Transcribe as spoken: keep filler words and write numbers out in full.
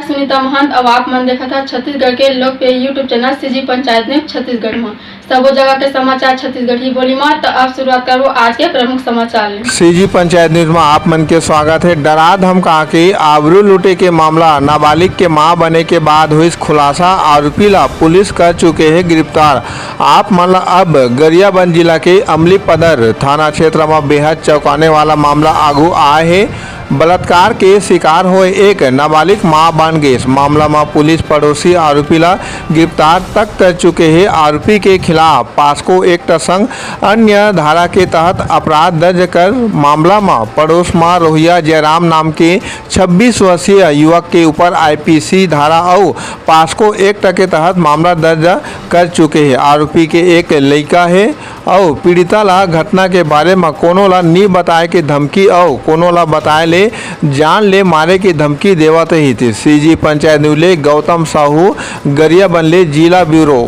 सुनीता महंत, अउ आप मन देखत हा छत्तीसगढ़ के लोकप्रिय YouTube channel CG panchayat news Chhattisgarh म। सबो जगह के समाचार छत्तीसगढ़ी बोली म। त अब शुरुआत करबो आज के प्रमुख समाचार ले। सीजी पंचायत न्यूज म आप मन के स्वागत हे। डरा धमका के आबरू लूटे के मामला, नाबालिग के मां बने के बाद होइस खुलासा, आरोपी ला पुलिस कर चुके हे गिरफ्तार। आप मन ला अब गरियाबंद जिला के अमलीपदर थाना क्षेत्र म बेहद चौंकाने वाला मामला आगू आए हे। बलात्कार के शिकार होए एक नाबालिग मां बन गेस। मामला म पुलिस पड़ोसी आरोपी ला गिरफ्तार तक कर चुके हे। आरोपी के खिलाफ पास्को एक्ट संग अन्य धारा के तहत अपराध दर्ज कर मामला म पड़ोस म रोहिया जयराम नाम के छब्बीस वर्षीय युवक के ऊपर आईपीसी धारा अउ पास्को एक्ट के तहत मामला दर्ज कर चुके हे। आरोपी के एक लइका हे अउ पीड़िता ला घटना के बारे म कोनो ला नी बताए के धमकी अउ कोनो ला बताए ले जान ले मारे के धमकी देवत रहिस। सीजी पंचायत न्यूज ले गौतम साहू, गरियाबंद ले। जिला ब्यूरो।